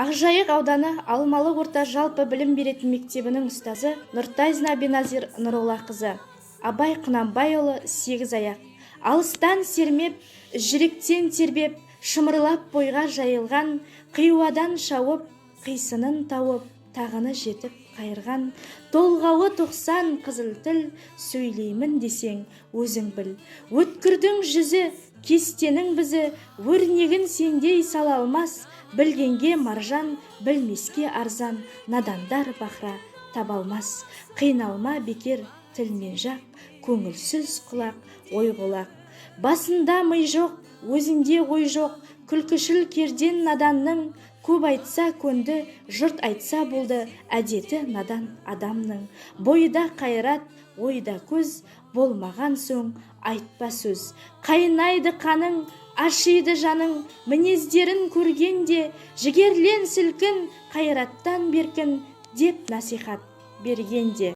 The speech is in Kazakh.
Ақжайық ауданы Алмалы орта жалпы білім беретін мектебінің ұстазы Нұртазина Беназир Нұроллақызы. Абай Құнанбайұлы, «Сегіз аяқ». Алыстан сермеп, жүректен тербеп, шымырлап бойға жайылған, Қиуадан шауып, қисынын тауып, тағыны жетіп қайырған. Толғауы 90 қызыл тіл, сөйлеймін десең, өзің біл. Өткірдің жүзі, кестенің бізі, өрнегін сендей сала алмас. Білгенге маржан, білмеске арзан, надандар бахра таба алмас. Қиналма бекер тілмен жақ, көңілсіз құлақ, ой құлақ. Басында ми жоқ, өзінде ой жоқ, күлкішіл керден наданның. Көп айтса көнді, жұрт айтса болды, әдеті надан адамның. Бойда қайрат, ойда көз болмаған соң, айтпа сөз. Қайнайды қаның, ашиды жаның мінездерін көргенде. Жігерлен, сілкін, қайраттан беркін деп насихат бергенде.